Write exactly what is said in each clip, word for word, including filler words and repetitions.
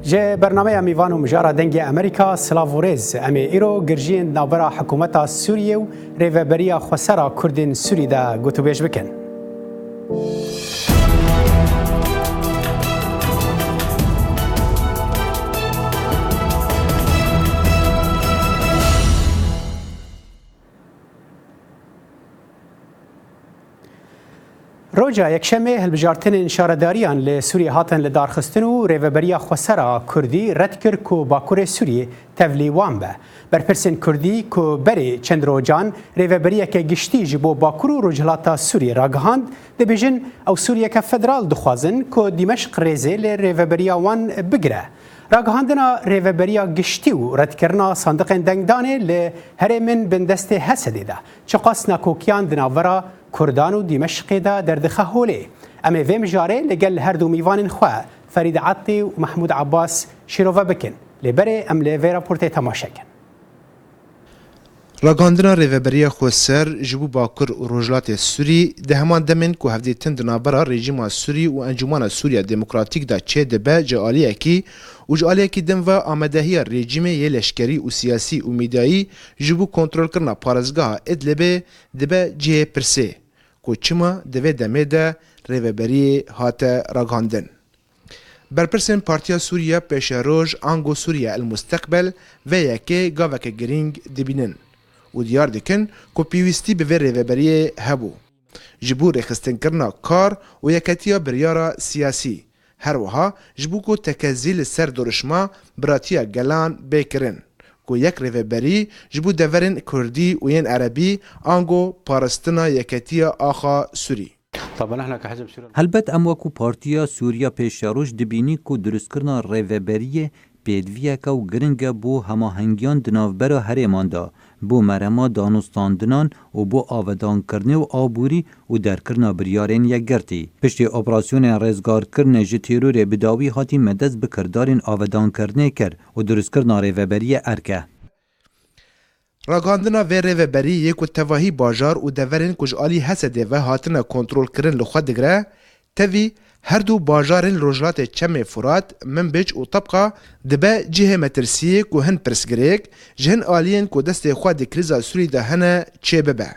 Ji bernameya Mîvan û Mijara Dengê Amerîka, silav û rêz. Em ê îro girjiyên di navbera hikûmeta Sûriyê û Rêveberiya Xwesera Kurdên Sûrî de gotûbêj bikin. Roja Yekşemê hilbijartinên şaredariyan li Sûriyê hatin lidarxistin û Rêveberiya Xwesera Kurdî red kir ku Bakurê Sûriyê tevlî wan be. Berpirsên Kurdî ku berê çend rojan rêveberiyeke giştî ji bo Bakur û Rojhilata Sûriyê ragihand, dibêjin ew Sûriyeke federal dixwazin ku Dîmeşq rêzê li rêveberiya wan bigire. Ragihandina rêveberiya giştî û redkirina sandiqên dengdanê li herêmên bindestê Hesedê de çiqas nakokiyan di navbera Kurdan û Dîmeşqê de derdixe holê. Em ê vê mijarê li gel her du mîvanên xwe Ferîd Atî û Mehmûd Abbas şîrove bikin. Lê berê em li vê raportê temaşe kin. Ragihandina Rêveberiya Xweser ji bo Bakur û Rojhilatê Sûrî di heman demên ku hevdîtin di navbera rejîma Sûrî û Encûmana Sûriya Demokratîk de çêdibe ji aliyekî û ji aliyekî din ve amadehiya rejîmê yê leşkerî û siyasî û mîdyayî ji bo kontrolkirina parêzgeha Idlibê dibe cihê pirsê ku çima di vê demê de rêveberiyê hate ragihandin. Berpirsên Partiya Sûriya Pêşeroj ango Sûriya El Musteqbel vê yekê gaveke girîng dibînin û diyar dikin ku pêwîstî bi vê rêveberiyê hebû ji bo rêxistinkirina kar û yeketiya biryara siyasî, her wiha ji bo ku tekezî li ser dirûşma biratiya gelan bê kirin, ku yek rêveberî ji bo deverên kurdî û yên erebî ango parastina yeketiya axa Sûrî. Helbet em wekû Partiya Sûriya Pêşeroj dibînî ku dirustkirina rêveberiyê pêdiviyeke û giring e bo hemahengiyan di navbera herêman de, bo merema danûstandinan û bo avedankirinê û aborî û derkirina biryarên yekgirtî. Piştî operasyonên rêzgarkirinê ji terorê bi dawî hatî me dest bi kirdarên avedankirinê kir û dirustkirina rêveberiyê erk e. Ragihandina vê rêveberî yê ku tevahî bajar û deverên ku ji alî Hesedê ve hatine kontrolkirin li xwe digire, tevî her du bajarên li rojhilatê Çemê Furat, Minbic û Tebqa dibe cihê metirsiyê ku hin pirsgirêk ji hin aliyên ku destê xwe di krîza Sûrî de hene çêbibe.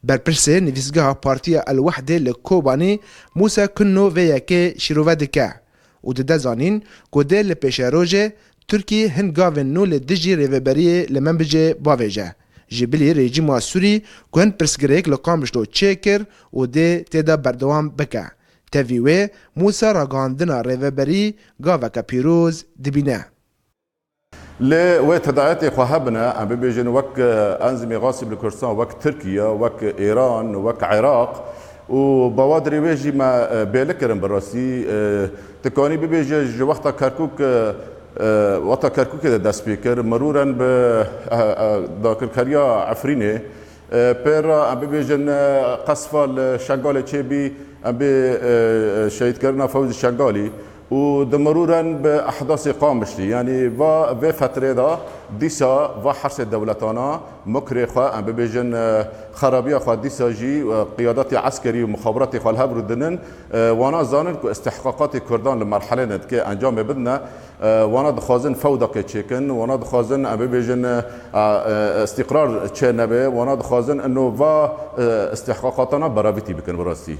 Berpirsê nivîsgeha Partiya El Wehdê li Kobanî Mûsa Kunno vê yekê şîrove dike û dide zanîn ku dê li pêşerojê Tirkî hin gavên nû li dijî rêveberiyê li Minbicê bavêje. Ji bilî rejîma Sûrî ku hin pirsgirêk li Qamişlo çêkir û dê tê de berdewam bike. Tevî wê Mûsa ragihandina rêveberî gaveke pîroz dibîne. Lê wê tedayetê xwe hebine, em bibêjin wek, e, enzîmê Xasî li Kurdistan, wek Tirkiye, wek Îran, wek Iraq û bawadirê wê jî me, e, bêli kirin bi rastî. E, tu kanî bibêje ji wexta Kerkûk, e, e, wexta Kerkûkê de dest pê kir, mirûren bi, e, e, dagirkeriya Efrînê, E, pê re em bibêjin, e, qesfa li Şengalê çêbî, em bê, e, e, şehîdkirina Fewzî Şengalî û di mirûren bi ehdasê Qamişlî. Yanî va vê fetrê de dîsa va hersê dewletana mukrê xwe, em bibêjin, e, xerabiya xwe dîsa jî, e, qiyadatê eskerî û muxabiratê xwe li hev rûdinin, e, wana zanin ku istihqaqatê Kurdan li merhelê ne dike encamê bidine. E, wana dixwazin fewdakê çêkin, wana dixwazin, em bibêjin, e, e, îstîqrar çê nebe, wana dixwazin ino va, e, istihqaqatana beravîtî bikin bi rastî.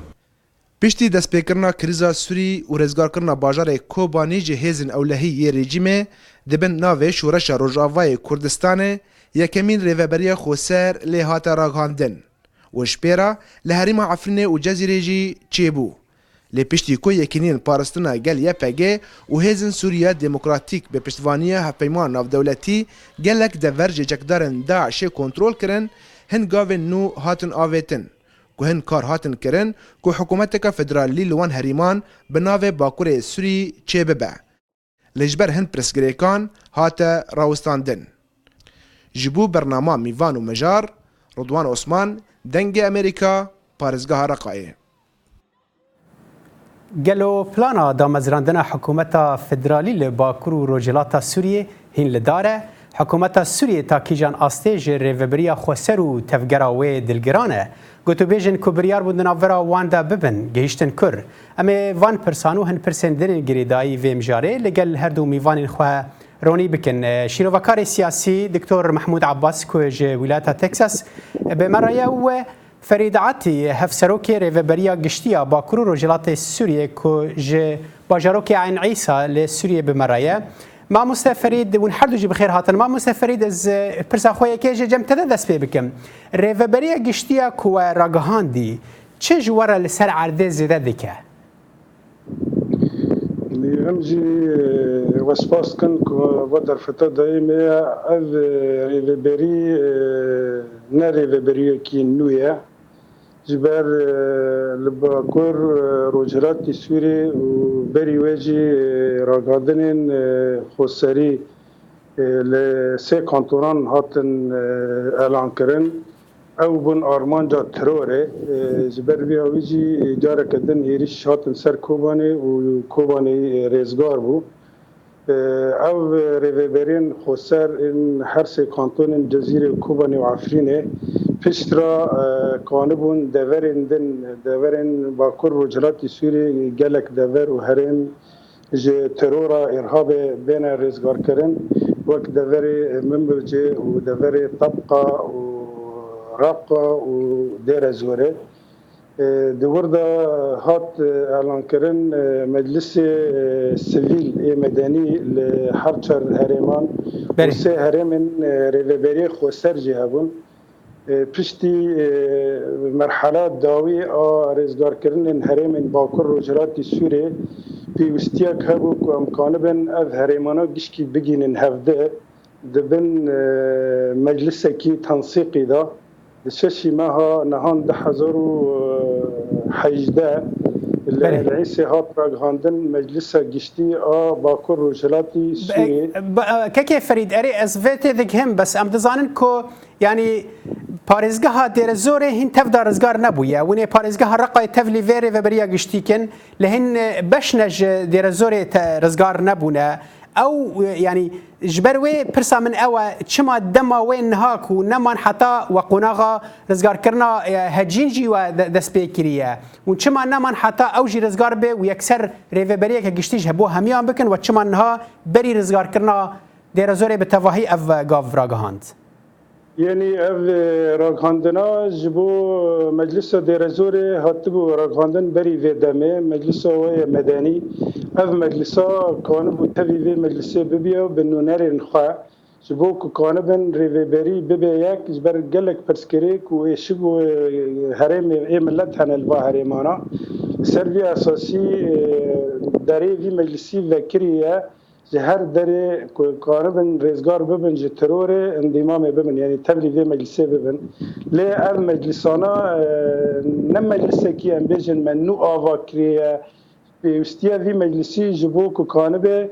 Piştî destpêkirina krîza Sûrî û rêzgarkirina bajarê Kobanî ji hêzên ewlehî yê rejîmê, di bin navê Şoreşa Rojavayê Kurdistanê yekemîn rêveberiya xweser lê hate ragihandin û ji pê re li herêma Efrînê û Cezîrê jî çêbû. Lê piştî ku Yekîneyên Parastina Gel Y P G û Hêzên Sûriya Demokratîk bi piştvanîya Hevpeyman Navdewletî gelek dever ji çekdarên DAIŞê kontrol kirin, hin gavên nû hatin avêtin, ku hin kar hatin kirin ku hikûmeteke federalî li wan herêman bi navê Bakurê Sûrî çêbibe. Lê ji ber hin pirsgirêkan hate rawestandin. Ji bo bernama Mîvan û Mijar, Ridwan Osman, Dengê Amerîka, parêzgeha Reqayê. Gelo plana damezrandina hikûmeta federalî li Bakur û Rojhilata Sûriyê hîn li dar e? Hikûmeta Sûriyê ta kîjan astê ji rêveberiya xweser û tevgera wê dilgiran e? Gotûbêjên ku biryar bûn di navbera wan de bibin, gihîştin kur? Em ê van pirsan û hin pirsên din ên girêdayî vê mijarê li gel her du mîvanên xwe ronî bikin. Şîrovekarê siyasî Doktor Mehmûd Abbas ku ji wîlayeta Texas bi me re ye û Ferîd Atî, hevserokê Rêveberiya Giştî ya Bakur û Rojhilatê Sûriyê ku ji bajarokê Eyn Îsa li Sûriyê bi me re ye. Mamoste Ferîd, hûn her du jî bi xêr hatin. Mamoste Ferîd, ez, e, pirsa xwe yekê ji cem te de dest pê bikim. Rêveberiya Giştî ya ku we ragihandî, çi ji we re li ser erdê zêde dike? Em jî, e, we spas dikin ku va derfeta dayê me ye. Ev, e, rêveberî, e, ne rêveberiyekî nû ye. Ji ber, e, li Bakur, e, Rojhilatî Sûrî û berî wê jî, e, ragihandinên, e, xweserî, e, li sê kantonan hatin, e, elankirin. Ew bûn armanca terorê. E, ji ber vê awî jî, e, careke din êrîş hatin ser Kobanê û Kobanê, e, rêzgar bû. E, ev rêveberiyên xweser ên her sê kantonên Cezîrê û Kobanê û Efrînê pişt re, e, kanibûn deverên din, deverên Bakur Rojhilatî Sûriyê gelek dever û herêm ji terora îrhabê bêne rêzgarkirin, wek deverê Minbicê û deverê Tebqa û Reqa û Dêre Zorê. E, di wir de hat, e, elankirin, e, meclisê, e, sivîl ê medenî li her çar herêman û Belê. sê herêmên, e, rêveberiyê xweser jî hebûn. E, piştî, e, merhala dawî a rêzgarkirinên herêmên Bakur Rojhilatî Sûrê, pêwistiyek hebû ku em kanibin ev herêmana gişkî bigînin hevdi. Di bin, e, meclisekî tensîqî de, di şeşî meha nihan du hezar û hejdeh li Belê. Elîsê hat ragihandin Meclisa Giştî a Bakur Rojhilatî Sûriyê. Be-, be-, Kekê Ferîd, erê ez vê tê digihim, bes em dizanin ku, yanî, parêzgeha Dêrezorê hîn tev de rizgar nebûye. Hûn ê parêzgeha Reqayê tevlî vê rêveberiya giştî kin, lê hîn, e, beş ne ji Dêrezorê te rizgar nebûne. Ew, e, yanî, ji ber wê pirsa min ew e, çima dema wê niha ku neman heta we qonaxa rizgarkirina, e, hecîn jî we de-, dest pê kiriye? Hûn çima neman heta ew jî rizgar be û yekser rêveberiyeke giştî ji bo hemiyan bikin? We çima niha berî rizgarkirina Dêrezorê bi tevahî ev gav ragihand? Yanî ev, e, ragihandina ji bo Meclisa Dêrezorê hatibû ragihandin berî vê demê, meclisa we ye medenî. Ev meclisa kanibû tevî vê meclisê bibiya bi nûnerên xwe. Ji bo ku kanibin rêveberî bibe yek, ji ber gelek pirsgirêk û êşik û, e, herêmê, ê milet hene li va herêmana. Ser vî esasî, e, derê vî meclisî vekirî ye. Ji her derê ku karibin rêzgar bibin ji terorê, endîmamê bibin, yanî tevlî vê meclisê bibin. Lê ev meclisana, e, ne meclisekî em bêjin me nû ava kiriye. Pêwîstiya vî meclisî ji bo ku kanibe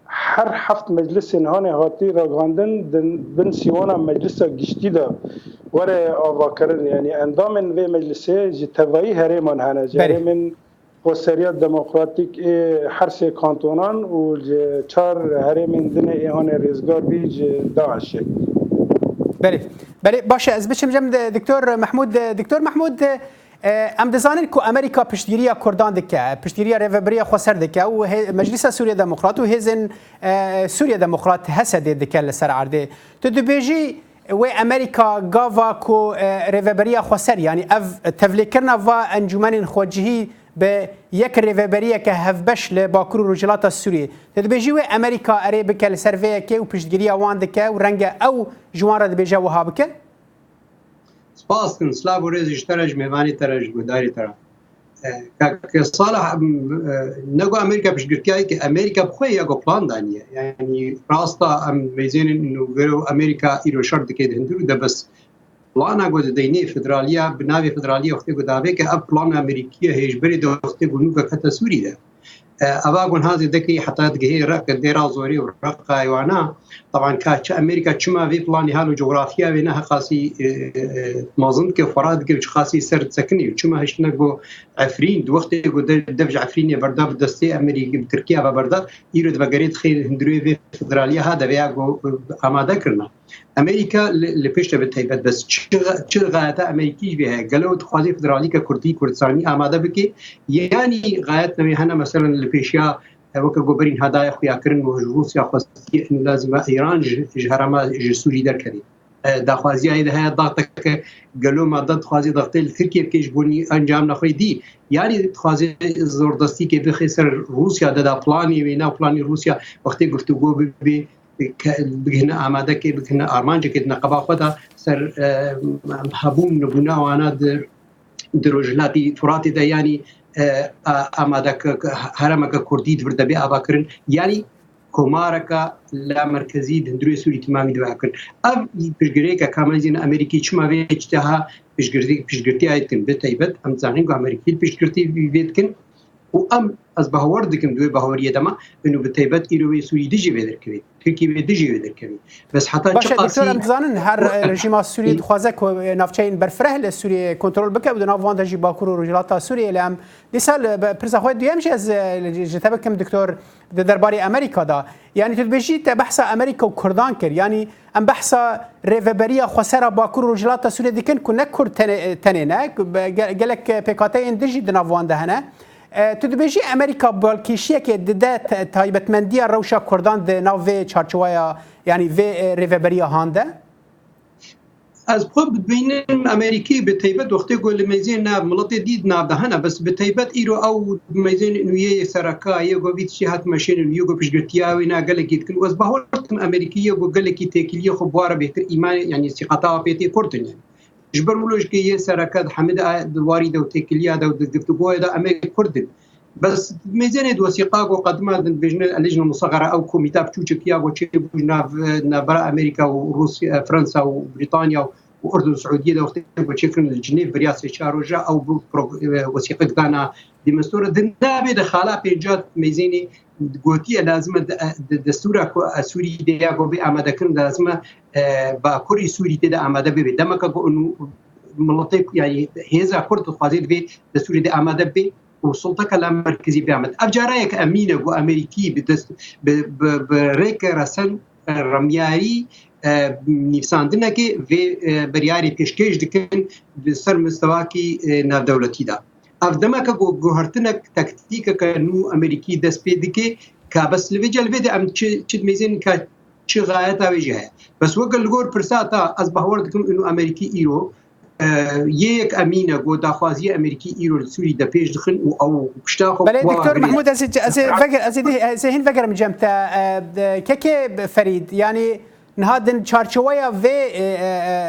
her heft meclisên hanê hatî ragihandin di bin sîwana meclisa giştî de were avakirin. Yanî endamên vê meclisê ji tevayî herêman hene, ji Belê. herêmên Xweseriya Demokratîk ê her sê kantonan û ji çar herêmên din ê hanê rêzgar bî ji DAIŞê. Belê. Belê, baş e, ez biçim cem de Doktor Mehmûd. Doktor Mehmûd, e, em dizanin ku Amerîka piştgiriya Kurdan dike, piştgiriya Rêveberiya Xweser dike û hê-, Meclisa Sûriye Demokrat û hêzên, e, Sûriye Demokrat, H S D, dike li ser erdê. Tu dibêjî, Wê Amerîka gava ku, e, Rêveberiya Xweser, yanî ev tevlêkirina va encûmenên xwecihî bi yek rêveberiyeke hevbeş li Bakur û Rojhilata Sûriyê. Tu dibêjî wê Amerîka erê bike li ser vê yekê û piştgiriya wan dike û renge ew ji wan re dibêje wiha bike? Spas dikim, silav û rêzê ji te re, ji mêvanê te re, ji guhdarê te re. E, kak Salih, em, e, ne ku Amerîka piştgirtiyayê ke Amerîka bi xwe ya ku plan daniye. Yanî rasta em mêzênin û vero Amerîka îro şer dike di hundir û de bes plana ku dideynê federaliya, bi navê federaliya wextê ku davê ke ev plana Amerîkiye hêjberê de wextê ku nû vekete Sûrî de. E, eva gunha zêde kirî heta digihê Req, Dêra Zorê û Reqa wana. Taban ka çi Amerîka çima vê planê hal û coğrafya wê ne heqasî, e, e, mezin dike, xwerat dike û çiqasî ser disekinî û çima hiştine ku Efrîn, di wextê ku de-, dev ji Efrînê berda bi destê Amerîkî, bi Tirkiye ve berda, îro di vegerê dixê hundirê vê federaliya ha de veya ku, e, amade kirina. Amerîka li, li pêş de bi taybet, bes çi, çi gayeta Amerîkî jî heye? Gelo dixwaze federalîka Kurdî, Kurdistanî amade bike? Yanî gayet newê hene, meselen li pêşiya, e, weke ku berîn hedaya xuya kirin û ji Rûsya xwestiye, û lazim e Îran ji, ji herema, ji Sûrî derkevê. E, daxwaziya ê de heye daxteke gelo ma da dixwaze daxtê li Tirkiye bike ji bo nî encamna xwe dî. Yanî dixwaze zordestîkê bixe ser Rûsya de da planê wê, nav planê Rûsya wextê guftûgo bibe, ke-, bigihine amadekê, bigihine armancekê di neqeba xwe de ser, e, hebûn, nebûna wana di, di Rojhilatî Furatê de, yanî, e, a-, amadeke, heremeke Kurdî di vir de bê avakirin, yanî komareke la merkezî di hundirê Sûrî timamî dibe kirin. Ev piştgirêke kamenzîn Amerîkî çima vê çiteha piştgirtî-, piştgirtiyayê dikin. Bi taybet em dizanin ku Amerîkî piştgirtî vê dikin. Û em, ez bawer dikim, di wê baweriyê de me, û bi taybet îro wê Sûrî dijî vê derkevê, Tirkî wê dijî wê derkevê. Bes heta çi Baş e, doktor, qasî em dizanin her, e, rejîma Sûrî dixwaze ku, e, navçeyên berfireh li Sûriyê kontrol bike û di nav wan de jî Bakur û Rojhilata Sûriyê. Lê em dîsa li, be-, pirsa xwe duyem jî ez, e, ji te bikim, doktor, di derbarê Amerîka de. Yanî tu dibêjî te behsa Amerîka û Kurdan kir. Yanî em behsa rêveberiya xwesera Bakur û Rojhilata Sûriyê dikin ku ne Kurd tenê, tenê ne, ku be-, ge-, gelek pêkhateyên din jî di nav wan de hene. E, tu dibêjî Amerîka balkêşiyekê dide te-, taybetmendiya rewşa Kurdan di nav vê çarçoweya, yanî vê, e, rêveberiya han de? Ez xwe dibînim Amerîkî bi taybet wextê ku li mêzên nav miletê dî di nav de hene, bes bi taybet îro ew mêzên nûyê sereka yê ku vî tiştî hat meşênin, yê ku piştgirtiya wê na gelekî dikin. Û ez bawer dikim Amerîkî yê ku gelekî têkiliyê xwe bi wa re bêhtir îman, yanî sîqeta pê tê kurtin, yanî. Ji ber wilo jî yê sereke di hemî de, di warî de û têkiliya de û di guftûgoyê de em ê Kurd in. Bes mêzênê di wesîqa ku qedima dibêjine Lijna Musexera, ew komîta biçûçik ya ku çêbû ji nav, navbera Amerîka û Rûsya, Fransa û Brîtanya û Urdun Siûdiyê de wextê ku çêkirin li Cinêv beriya sê çar roja ew bi pro-, wesîqek dana Dimestore. Di navê de xala pênca mêzênê gotiye lazim e de-, de-, destûra ku Sûrî de ya ku bê amade kirin lazim e, e, Bakurê Sûrî tê de amade bibe. Demeke ku û miletê, yanî hêza Kurd dixwaze divê destûrê de amade bibe û sulteke la merkezî bê amade. Ev cara yek emîn e ku Amerîkî bi dest, bi, bi, bi rêke resen, e, remyarî, e, nivîsandinekê vê, e, biryarê pêşkêş dikin di ser mistewakî, e, navdewletî de. Ev demeke ku guhertinek, taktîkeke nû Amerîkî dest pê dike, ka bes li vê, li vê de em çi, çi dimêzin ka çi xayeta wê jî heye. Bes weke li gor pirsa ta ez bawer dikim û Amerîkî îro, e, yê yek emîn e ku daxwaziya Amerîkî îro li Sûrî de pêş dixin û ew pişta xwe Belê, bi wa Doktor bigirî. Mehmûd, ez ê, ez ê veger-, ez ê dî-, ez ê hîn vegerim cem te, e, de, Kekê Ferîd, yanî niha din çarçoweya vê, e, e,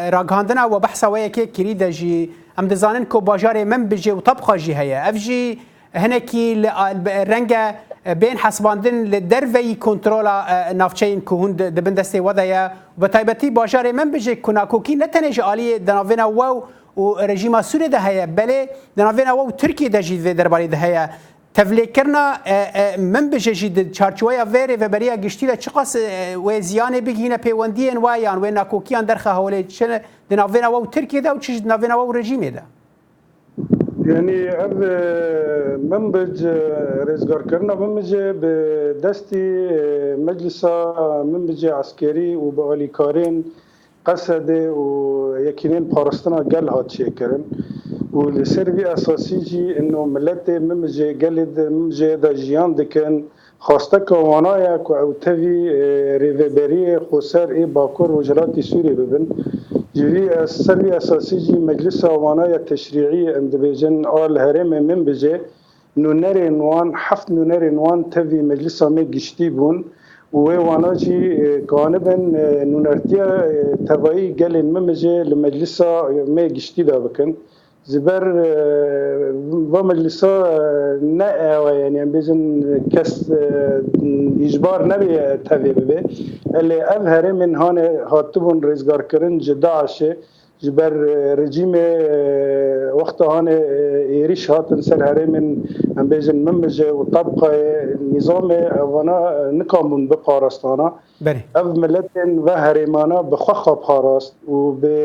e, ragihandina we behsa we yekê kirî de jî em dizanin ku bajarê Minbicê û Tabqa jî heye. Ev jî hinekî li a-, renge, e, bên hesibandin li derveyî kontrola, e, navçeyên ku hûn di, di bin destê we de ye. Bi taybetî bajarê Minbicê ku nakokî ne tenê ji aliyê di navêna we û rejîma Sûrê de heye, belê di navêna we û Tirkiyê de jî vê derbarê de heye. Tevlêkirina, e, e, Minbicê jî di çarçoweya vê rêveberiya giştî de çiqas, e, wê ziyanê bigihîne pêwendiyên we yan wê nakokiyan derxe holê çi di navêna we û Tirkiyê de û çi jî di navêna we û rejîmê de? Yanî ev, e, Minbic, e, rêzgarkirina Minbicê bi destî, e, Meclisa Minbicê Eskerî û bi alîkarên Qesedê û Yekînên Parastina Gel hat çêkirin û li ser vî esasî jî ino miletê Minbicê, gelê di Minbicê de jiyan dikin, xwasteka wana ye ku ew tevî, e, rêveberiyê xweser ê Bakur Rojhilatî Sûriyê bibin. Ji vî es-, ser vî esasî jî Meclisa Wana ya Teşrîî, em dibêjin a li herêmê Minbicê, nûnerên wan, heft nûnerên wan tevî Meclisa me Giştî bûn û wê wana jî, e, kanibin, e, nûnertiya, e, tevayî gelên Minbicê li Meclisa me Giştî de bikin. Ji ber, e, va meclisa, e, ne ew e, yanî em bêjin kes, e, îcbar nebê tevê bibe. Elê ev herêmên hane hatibûn rêzgarkirin ji DAIŞê, ji ber, e, rejîmê, e, wexta hanê, e, êrîş hatin ser herêmên, em bêjin, Minbicê û Tebqayê, nîzamê, e, vana, e, nikabûn biparastana. Belê. Ev miletên ve herêmana bi xwe xwe parast û bi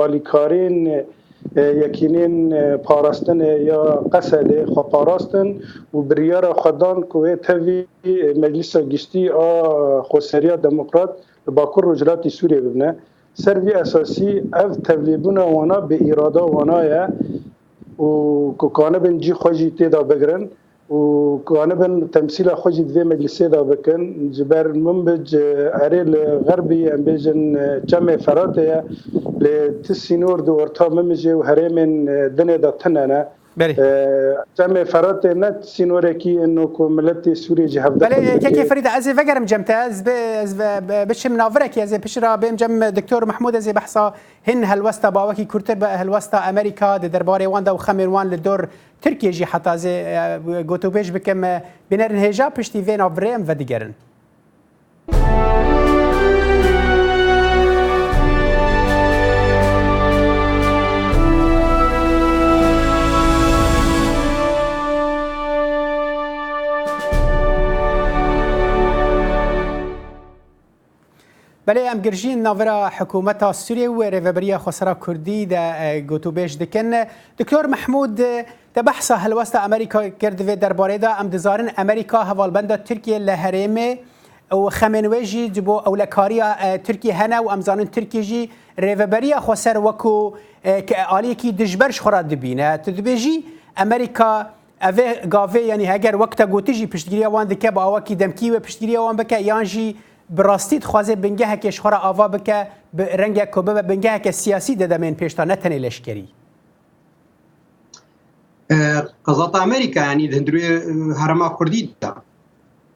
alîkariyên, e, yekînên, e, parastinê ya Qesedê xwe parastin û biryara xwe dan ku wê tevî, e, Meclisa Giştî a Xweseriya Demokrat li Bakur Rojhilatî Sûriyê bibine. Ser vî esasî ev tevlîbûna wana bi îrada wana ye û ku kanibin cî xwe jî tê de bigirin û kanibin temsîla xwe jî di vê meclisê de bikin. Ji ber Minbic, e, erê li xerbî, em bêjin, e, Çemê Feratê ye, lê ti sînor di orta Minbicê û herêmên, e, dinê de tune ne. Belê. E, Çemê Feratê ne sînorekî ino ku miletê Sûriyê ji hevde Belê, xwe kekê dike. Ferîd, ez ê vegerim cem te, ez bi, ez bi, bi, biçim navirekê, ez ê pişira bêm cem Doktor Mehmûd, ez ê behsa hin helwesta bawekî kurtir bi helwesta Amerîka di derbarê wan de û xemên wan li dor Tirkiye jî heta ez ê, e, gotûbêj bikim, e, bînerin hêja piştî vê navbirê em vedigerin. Belê, em girjîn navbera hikûmeta Sûriyê û Rêveberiya Xwesera Kurdî de, e, gotûbêj dikin. Doktor Mehmûd, e, te behsa helwesta Amerîka kir di vê derbarê de. Em dizanin Amerîka hevalbenda Tirkiye li herêmê û xemên wê jî ji bo ewlekariya, e, Tirkiye hene û em zanin Tirkiye jî Rêveberiya Xweser wekû, e, ke aliyekî dijber ji xwe re dibîne. Tu dibêjî Amerîka Evê gavê, yanî heger wek te gotî jî piştgiriya wan dike, bi awakî demkî wê piştgiriya wan bike, yan jî bi rastî dixwaze bingehekê ji xwe re ava bike, bi rengek ku bibe bingeheke siyasî di demên pêş de, ne tenê leşkerî? E, qezata Amerîka, yanî di hundirê, e, herêma Kurdî de.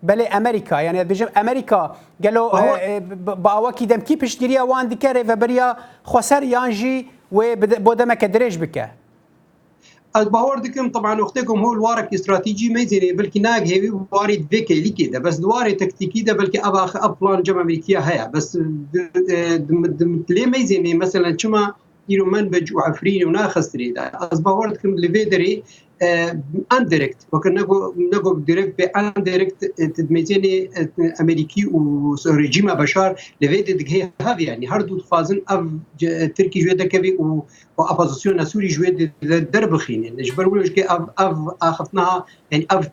Belê, Amerîka, yanî ez dibêjim Amerîka gelo, Aho- e, e, bi, bi awakî demkî piştgiriya wan dike, rêveberiya xweser, yan jî wê bi de-, bo demeke dirêj bike? Ez bawer dikim, teban wextê ku em hol warek stratejî meyzênê, belkî nayek hêvî warê di vê kêlîkê de, bes di warê tektîkî de belkî ev ax-, ev plan cem Amerîkiya heye. Bes di, e, di, di, lê meyzênê, meselen, çima îro Menbic û Efrîn û naxistirê de? Ez bawer dikim li vê derê, e, indirect, weke nego, nego direct, bê indirect, e, di meyzênê, e, Amerîkî û rejîma Beşar li vê de digihê hev, yanî her du dixwazin ev ce-, Tirkî ji wê derkevê û û opozisyona Sûrî ji wê de, de derbixînin. Ji ber wilo jî ev, ev axiftina ha, yanî ev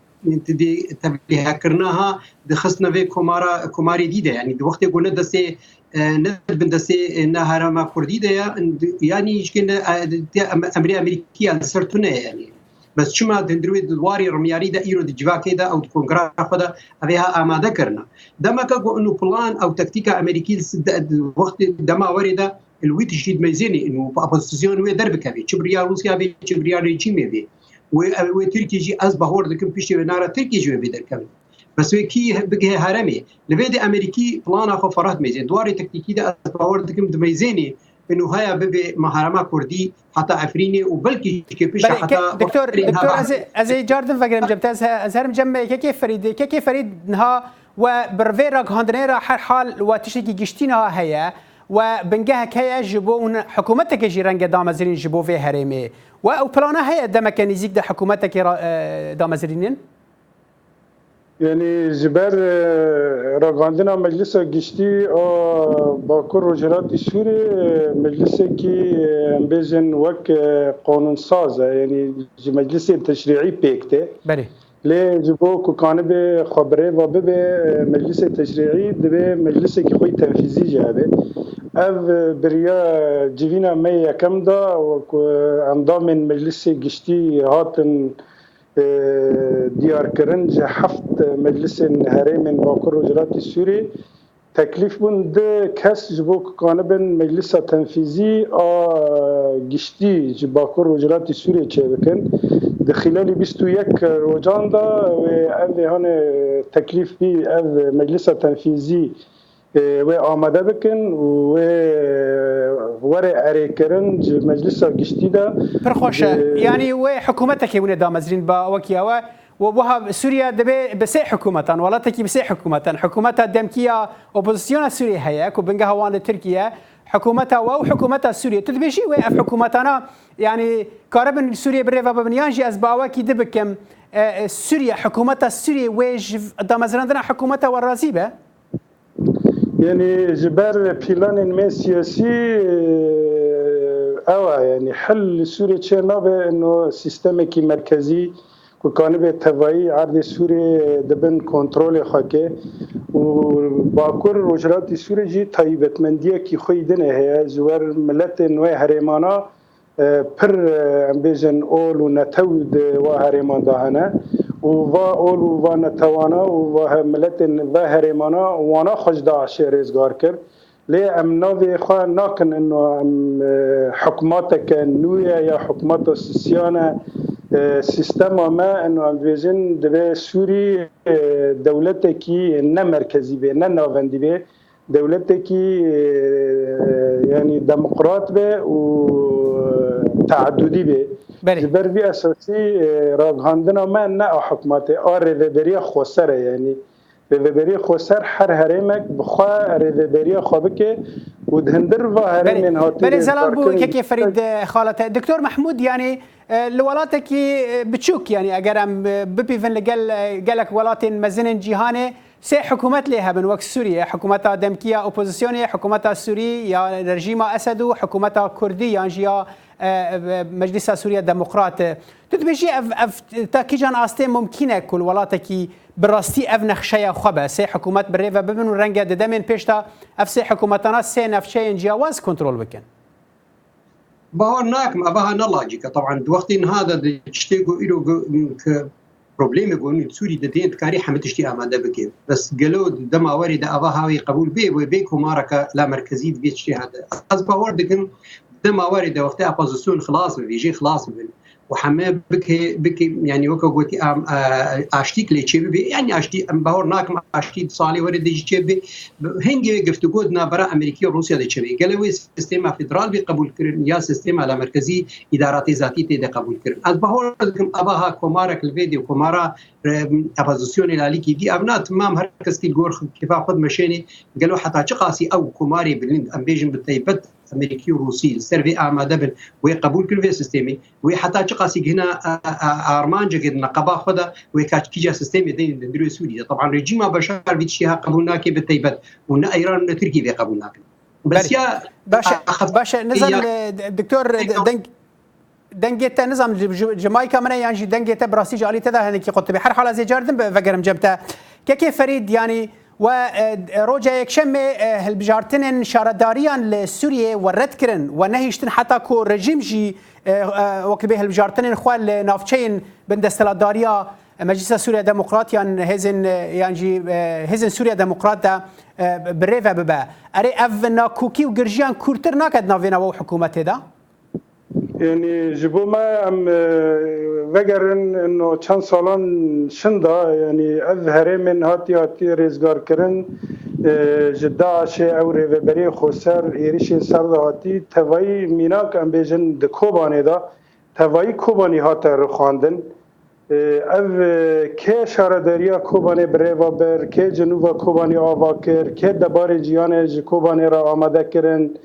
tevlîhekirina ha, dixistine vê komara, komarê dî de. Yanî di wextê ku ne destê, e, ne bin destê, e, ne herêma Kurdî de ya, yanî jî ne, e, tê em-, emrê Amerîkî ya li ser tune ye yanî. Bes çima di hundirê di warê remyarî de îro di civakê de ew di kongra xwe de evê ha amade kirine. Demeke ku inu plan ew taktîka Amerîkî li si-, de, di wextê dema werê de li wî tiştî dimeyzênê û opozîsyon wê derbikevê, çi bi riya Rûsya bê, çi bi riya rejîmê bê. Wê, wê Tirkî jî ez bahor dikim piştê wê nara Tirkî jî wê bê derkevin. Bes wê kî he-, bigihê herêmê. Li vê de Amerîkî plana xwe ferah dimeyzê. Di warê tektîkî de ez bahor dikim dimeyzênê û haya bibe ma herêma Kurdî heta Efrînê û belkî jî kê pişta Belê, heta ke-, Doktor, Efrîn Doktor, hava. Ez ê, ez ê car din vegirim cem te. Ez he-, ez herim cem Kekê Ferîdê. Kekê Ferîd niha we bi rivê ragihandinê re her hal we tiştekî giştî niha heye. We bingehek heye ji bo hûn hikûmeteke jî renge damezirîn ji bo vê herêmê. We ew plana heye demeke nîzîk de hikûmetekê ra-, e, damezirînin? Yanî ji ber, e, ragihandina Meclisa Giştî a Bakur Rojhilatî Sûrê, e, meclisekî, e, em bêjin wek, e, qanûnsaz e, yanî ji meclisên teşrîî pêk tê. Belê. Lê ji bo ku kanibe xwe bi rê ve bibe, e, meclisê teşrîî divê meclisekî xwe yî tenfîzî jî hebe. Ev, e, biriya civîna me yekem da, ku endamên Meclisê Giştî hatin, e, diyarkirin, ji heft meclisên herêmên Bakur Rojhilatî Sûrê teklîf bûn du kes ji bo ku kanibin Meclisa Tenfîzî a Giştî ji Bakur Rojhilatî Sûrê çêbikin. Di xîlalî bîst û yek rojan de wê ev hane teklîf bî, ev Meclisa Tenfîzî, e, wê amade bikin û wê were erêkirin ji Meclisa Giştî de. Pir xweş e. Di- Yanî wê hikûmetekê hûn ê damezrîn ba wekî ew e. Û wiha Sûriye dibe bi sê hikûmetan, welatekî bi sê hikûmetan. Hikûmeta demkî ya opozisyona Sûriyê heye, ku bingeha wan li Tirkiye, Hikûmeta we û hikûmeta Sûriyê. Tu dibêjî wê ev hikûmetana, yanî karibin Sûriyê bi rê ve bibin, yan jî ez bi awekî di bikim, e, e, Sûriye, hikûmeta Sûriyê wê ji damezrandina hikûmeta we razî be? Yanî ji ber planên me siyasî, e, ew e, yanî hil li Sûriyê çê nabe, ino sîstemekî merkezî ku kanibe tevayî erdê Sûriyê di bin kontrolê xwe ke û Bakur Rojhilatî Sûriyê jî taybetmendiyekî xwe yî dinê heye ji wer miletên wê herêmana, e, pir, e, em bêjin ol û netew di wa herêman de hene û va ol û va netewana û va he-, miletên ve herêmana wana xwe ji DAIŞê rêzgar kir. Lê em navê xwe nakin ino em, e, hikûmateke nû ye ya hikûmata sisyan e. E, sîstema me ino em dibêjin divê Sûrî, e, dewletekî ne merkezî be, ne navendî be, dewletekî, e, yanî demokrat be û teadudî be. Belê. Ji ber vî esasî, e, ragihandina me ne a hikûmetê, a rêveberiya xweser e yanî. Rêveberiyê xweser her herêmek bi xwe rêveberiya xwe bike û di hindir va herêmên hatî Belê, Zelal bû, rêzgarkirin. Kekê Ferîd, e, xalete. Doktor Mehmûd, yanî, e, li welatekî, e, biçûk, yanî eger em, e, bipîvin li gel, e, gelek welatên mezin ên cîhanê, sê hikûmet lê hebin, wek Sûriye, hikûmeta demkî ya opozisyonê, hikûmeta Sûrî ya rejîma Esed û hikûmeta Kurdî yan jî ya, e, e, Meclisa Sûriye Demokrat. Tu dibêjî ev, ev ta kîjan astê mumkîn e ku li welatekî bi rastî ev nexşeya xwe be, sê hikûmet bi rê ve bibin û renge di demên pêş de ev sê hikûmetana sê navçeyên ciyawaz kontrol bikin? Bawer nakim, ev aha ne lacîk e. Teban di wextê niha de di tiştê ku îro ku, ku problemê ku hûn li Sûrî didin, dikarî hemî tiştî amade bike. Bes gelo di dema werê de eva ha wê qebûl bê, wê bê komareke lamerkezî di vê tiştê hate. Ez bawer dikim, di dema werê de wextê opozîsyon xilas bibî, jê xilas bibin. û heme bike, bike, yanî weke gotî, em, e, aştîk lê çêbibe, yanî aştî, em bahor nakim aştî di salê were de jî çêbibe. Hingê wê giftûgo di navbera Amerîkî û Rûsya de çêbibe. Gele wê sistema federal bê qebûl kirin ya sistema lamerkezî îdaratê zatî tê de qebûl kirin. Ez bahor dikim, eva ha komarek li vê dê û komara, e, opozisyonê lalîkî dî, ev na timam her kes kî li gor kêfa xwe dimeşênê. Gelo heta çi qasî ew komarê bilind, em bêjin bi teybet Amerîkî û Rûsî li ser vê amade bin, wê qebûl kir vê sistemê, wê heta çi qasî gihina, a, a, armancekê di neqeba xwe de, wê ka kîja sistemê de di hundirê Sûrî de. Teban rejîma Beşar vî tiştê ha qebûl nake bi teybet û ne Îran û ne Tirkî vê qebûl nakin. Bes Belê. ya, Baş e, a, xef-, baş e, nizam, ya, e, d-, doktor, e, d-, deng, dengê te nizam ji, ji, ji mayka min e yan jî dengê te bi rastî ji alî te de hinekî qut dibe. Her hala zê car din be vegerim cem te. Kekê Ferîd, yanî We, e, roja Yekşemê, e, hilbijartinên şaredariyan li Sûriyê we red kirin. We nehiştin heta ku rejîm jî, e, e, wek bê hilbijartinên xwe li navçeyên bin desthilatdariya, e, Meclisa Sûriya Demokrat yan hêzên, e, yan jî, e, hêzên Sûriya Demokrat de, e, bi rê ve bibe. Erê, ev nakokî û girjiyan kûrtir nake di navêna we û hikûmetê de? Yanî ji bo me em, e, vegerin ino çend salan şinda, yanî ev herêmên hatî hatî rêzgarkirin, e, ji DAIŞê ew rêveberiyê xweser êrişên ser de hatî, tevayî mînak em bêjin di Kobanê de, tevayî Kobanî hate rixandin. Ev, e, kê şaredariya Kobanê bi rê ve bir, kê cinûva Kobanê ava kir, kê debarê ciyanê ji Kobanê re amade kirin.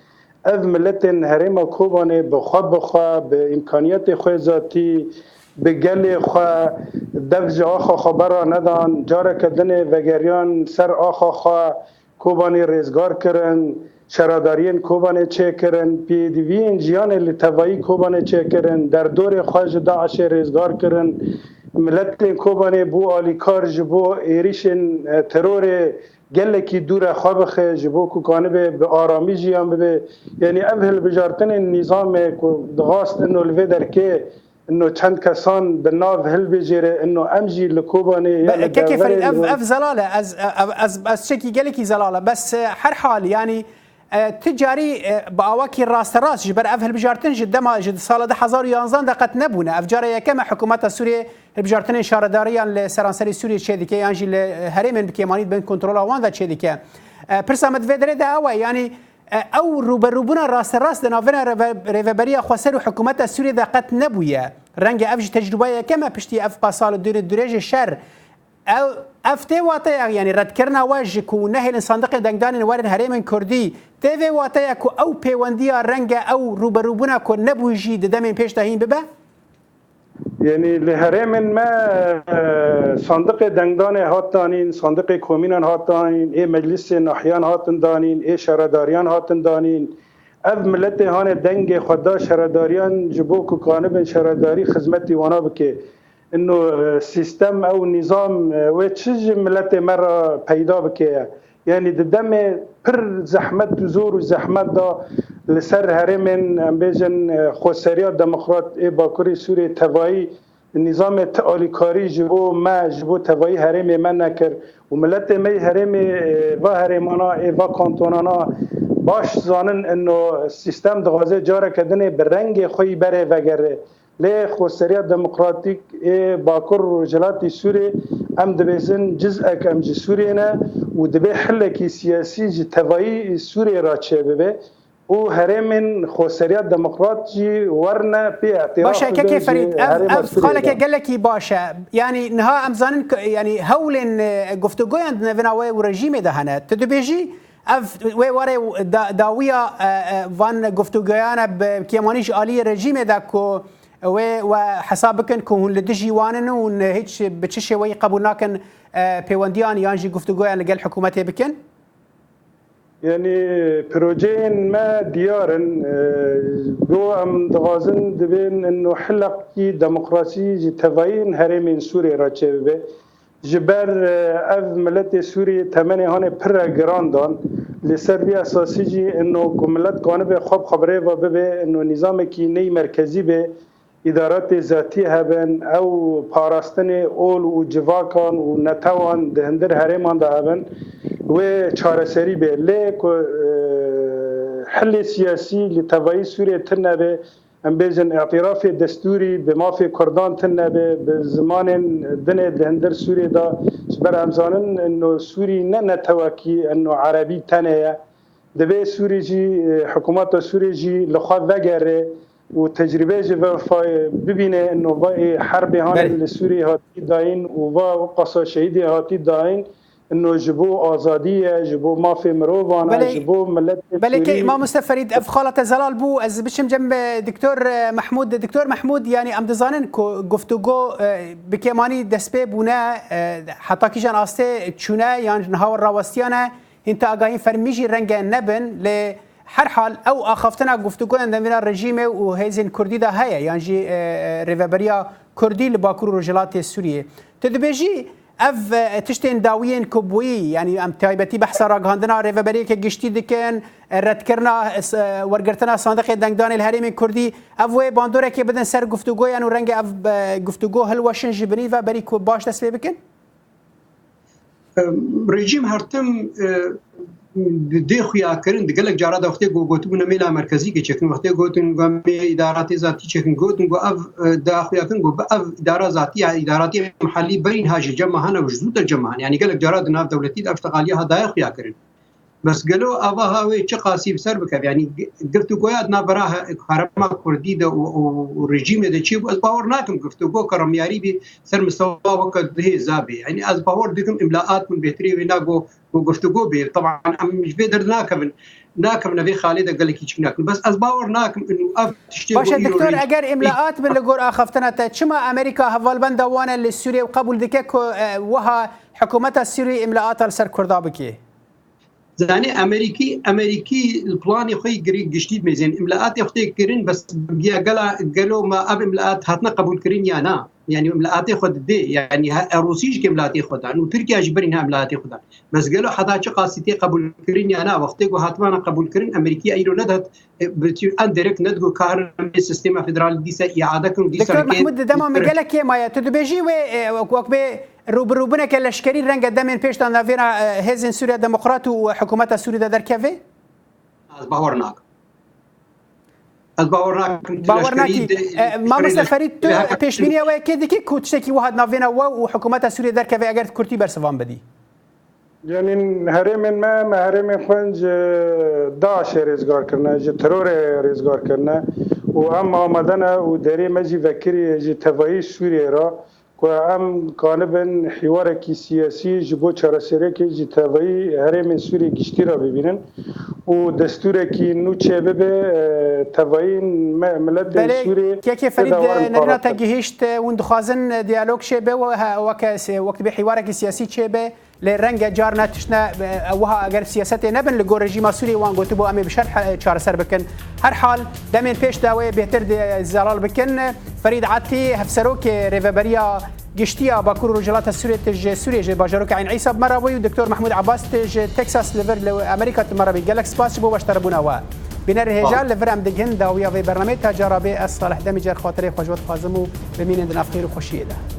Ev miletên herêma Kobanê bi xwe bi xwe, bi îmkaniyetê xwe zatî, bi gelê xwe, dev ji axa xwe berra nedan, careke dinê vegeriyan ser axa xwe, Kobanê rêzgar kirin, şaredariyên Kobanê çêkirin, pêdiviyên jiyanê li tevayî Kobanê çêkirin, derdorê xwe ji DAIŞê rêzgar kirin, miletên Kobanê bû alîkar ji bo êrîşên, e, terorê gelekî dûre xwe bixe, ji bo ku kanibe bi aramî jiyan bibe. Yanî ev hilbijartinên nîzamê ku dixwast ino li vê derkê Ino çend kesan bi nav hilbijêre, ino em jî li Kobanê ya Be-, li Kekê Ferîd, ev, derverê ev zelal e, ez, ev, ez, ez çekî gelekî zelal e. Bes, e, her hal, yanî, e, ti carî, e, bi awakî rasterast ji ber ev hilbijartin ji dema, ji sala du hezar û yanzan de qet nebûne. Ev cara yekem e hikûmeta Sûriyê hilbijartinên şaredariyan li seranserî Sûriyê çêdike yan jî li, e, herêmên bi kêmanî di bin kontrola wan de çêdike. E, pirsa me di vê derê de ew e, yanî, E, ew rûberûbûna rasterast di navbera rêve-, rêveberiya xweser û hikûmeta Sûriyê de qet nebûye. Renge ev jî tecrûbeya yekem e piştî ev qasal û dûr-, dirêjê şer. Ew, ev tê wateya, yanî redkirina we ji ku nehêlin sandiqê dengdanên werin herêmên Kurdî, tê vê wateya ku ew pêwendiya renge ew rûberûbûna ku nebû jî di demên pêş de hîn bibe? Yanî li herêmên me, e, sandiqê dengdanê hat danîn, sandiqê komînan hat danîn, ê meclisê nahiyan hatin danîn, ê şaredariyan hatin danîn. Ev miletê hanê dengê xwe da şaredariyan ji bo ku kanibin şaredarî xizmetî wana bike. Ino, e, sîstem ew nîzam, e, wê çi ji miletê me re peyda bike ye? Yanî di demê pir zehmet û zor û zehmet da li ser herêmên, em bêjin, e, xweseriya demokrat ê Bakurê Sûrê tevayî nîzamê ti alîkarî ji bo me, ji bo tevayî herêmê me nekir û miletê me yê herêmê, e, va herêmana, ê va kantonana baş zanin ino sîstem dixwaze careke dinê bi rengê xwe yî berê vegere. Lê Xweseriya Demokratîk ê Bakur û Rojhilatî Sûrê, em dibêjin cizek em ji Sûrê ne û dibê hilekî siyasî ji tevayî Sûrê re çêbibe û herêmên Xweseriya Demokrat jî werne pê îtîraf Baş e, bibin kekê ji Ferîd, ev, herêma ev Sûrê xaleke de. Gelekî baş e. Yanî niha em zanin ku, yanî hewlên, e, guftûgoyan di navêna we û rejîmê de hene. Tu dibêjî, ev wê warê da-, dawiya, e, e, van guftûgoyan e bi kêmanî ji aliyê rejîmê de ku wê we hesab bikin ku hûn li dijî wan in û hûn hiç bi çi şêweyî qebûl nakin, e, pêwendiyan yan jî guftûgoyan li gel hikûmetê bikin? Yanî projeyên me diyar in. E, go em dixwazin dibên ino hilekî demokrasî ji tevayî in herêmên Sûrê re çêbibe. Ji ber, e, ev miletê Sûriyê temenê hanê pir re giran dan. Li ser vî esasî jî ino ku milet kanibe xwe bi xwe bi rê ve bibe, ino nîzamekî ney merkezî be, îdaratê zatî hebin, ew parastinê ol û civakan û netewan di hindir herêman de hebin, wê çareserî bê. Lê ku, e, hilê siyasî li tevayî Sûriyê tune be, em bêjin îtirafê destûrî bi mafê Kurdan tune be, bi zimanên dinê di hindir Sûriyê de, ji ber em zanin ino Sûrî ne netewekî ino erebî tenê ye. Divê Sûrî jî, e, hikûmeta Sûrê jî li xwe vegere û tecrûbeyê ji ve fa-, bibîne, ino va ê herbê hanê Belê. li Sûriyê hatî dayîn û va qasa şehîdê hatî dayîn, ino ji bo azadî ye, ji bo mafê mirovan e, Belê. ji bo miletê Belê Sûrî. Ke Mamoste Ferîd, ev xala te zelal bû, ez biçim cem, e, Doktor, e, Mehmûd. Doktor Mehmûd, yanî em dizanin ku guftûgo, e, bi kêmanî destpê bûne, e, heta kîjan astê çûne yan niha rawestiyane, Hîn ti agahîn fermî jî renge nebin, lê herhal ew axaftina guftûgoyan navîna rejîmê û hêzên Kurdî de heye, yan jî, e, e, rêveberiya Kurdî li Bakur û Rojhilatê Sûriyê. Tu dibêjî ev, e, tiştên dawiyên ku bûyî, yanî em taybetî behsa ragihandina rêveberiyeke giştî dikin, e, redkirina, e, s-, e, wergirtina sandiqê dengdanê li herêmên Kurdî, ev wê bandorekê bidin ser guftûgoyan û renge ev, e, guftûgo hilweşin ji binî ve berî ku baş dest pê bikin? Rejîm her tim, e, dê xuya kirin, di gelek cara de wextê ku gotibûne mêla merkezî ke çekin, wextê gotin ku em ê îdaratê zatî çekin, gotin ku ev, e, da xuya kirin ku bi ev îdara zatî ya îdaratê mehellî berî niha jî cema hene û ji zû de cema hene. Yanî gelek cara di nav dewletî de ev ştexaliya ha daye xuya kirin. Bes gelo ava ha wê çi qasî bi ser bikeve? Yanî gi-, giftûgoya di navbera he-, herêma Kurdî de û, û, û rejîmê de çêbû? Ez bawer nakim giftûgo ke remyarî bî ser mistewa weke dihê zabê. Yanî ez bawer dikim îmlaat min bêhtirî wê nago ku giftûgo bê. Teban em ji vê dernakevin, nakevine vê xalê de gelekî çik nakin. Bes ez bawer nakim û ev tiştê Baş e, ku îro Doktor, rejîm eger îmlaat bin li gor axaftina te, çima Amerîka hevalbenda wan e li Sûriyê û qebûl dike ku, e, wiha hikûmeta Sûriyê îmlaata li ser Kurda bike? Zanî Amerîkî, Amerîkî li planê xwe yî girî-, giştî dimêzên. Îmlaatê xwe tê kirin, bes giya gela, gelo ma ev îmlaat hatine qebûlkirin ya na? Yanî îmlaatê xwe didê. Yanî he, Rûsî jî îmlaatê xwe dan û Tirkiye jî berî niha îmlaatê xwe dan. Bes gelo heta çi qasî tê qebûlkirin ya na? Wextê ku hatimana qebûlkirin, Amerîkî îro nedet, e, bi tî-, en direkt nedigo karin em ê sistema federalî dîsa îade kin, dîsa Doktor rikê Mehmûd, di dema min gelek kêm maye. Tu dibêjî wê, e, wek, wek bê rûbirûbûneke leşkerî renge demên pêş de navêna, e, Hêzên Sûriya Demokrat û hikûmeta Sûrî de derkeve? Ez bawer nakim. Ez bawer nakim tu Bawer leşkerî nakî. de, E, Mamoste leşkerî Ferîd, tu de pêşbîniya we kê dikî ku tiştekî wiha di navêna we û hikûmeta Sûriyê derkeve eger kurtî bersivan bidî? Yanî herêmên me, me herêmên xwe ji DAIŞê rêzgar kirine, ji terorê rêzgar kirine û em amade ne û derê me jî vekirî ji tevayî Sûriyê re. ku em kanibin hîwarekî siyasî ji bo çareserekê ji tevayî herêmên Sûriyê giştî re bibînin û destûrekî nû çêbibe, e, tevayî me-, miletên Belê, Sûriyê kekê Ferîd, têde werin nerîna te parastin. Gihîşt, e, hûn dixwazin, e, diyalog çêbe û he-, weke se-, wek dibê hîwarekî siyasî çêbe, lê renge carna tiştine, e, wiha eger siyasetê nebin li gor rejîma Sûriyê wan gotibû em ê bi şer he-, çareser bikin. Her hal demên pêş de wê bêhtir de zelal bikin. Ferîd Atî, hevserokê Rêveberiya Giştiya Bakur û Rojhilata Sûriyê, tu ji Sûriyê, ji bajarokê Eyn Îsa bi me re bûyî û Doktor Mehmûd Abbas, tu ji Texas li vir li Amerîka tu me re bûyî. Gelek spas ji bo beşdaribûna we. Bînerên hêja, li vir em digihîn dawiya vê bernameyê, ta cara bê ez Salih Demîcer xatirê xwe ji we dixwazim û bimînin di nav xêr û xweşiyê de.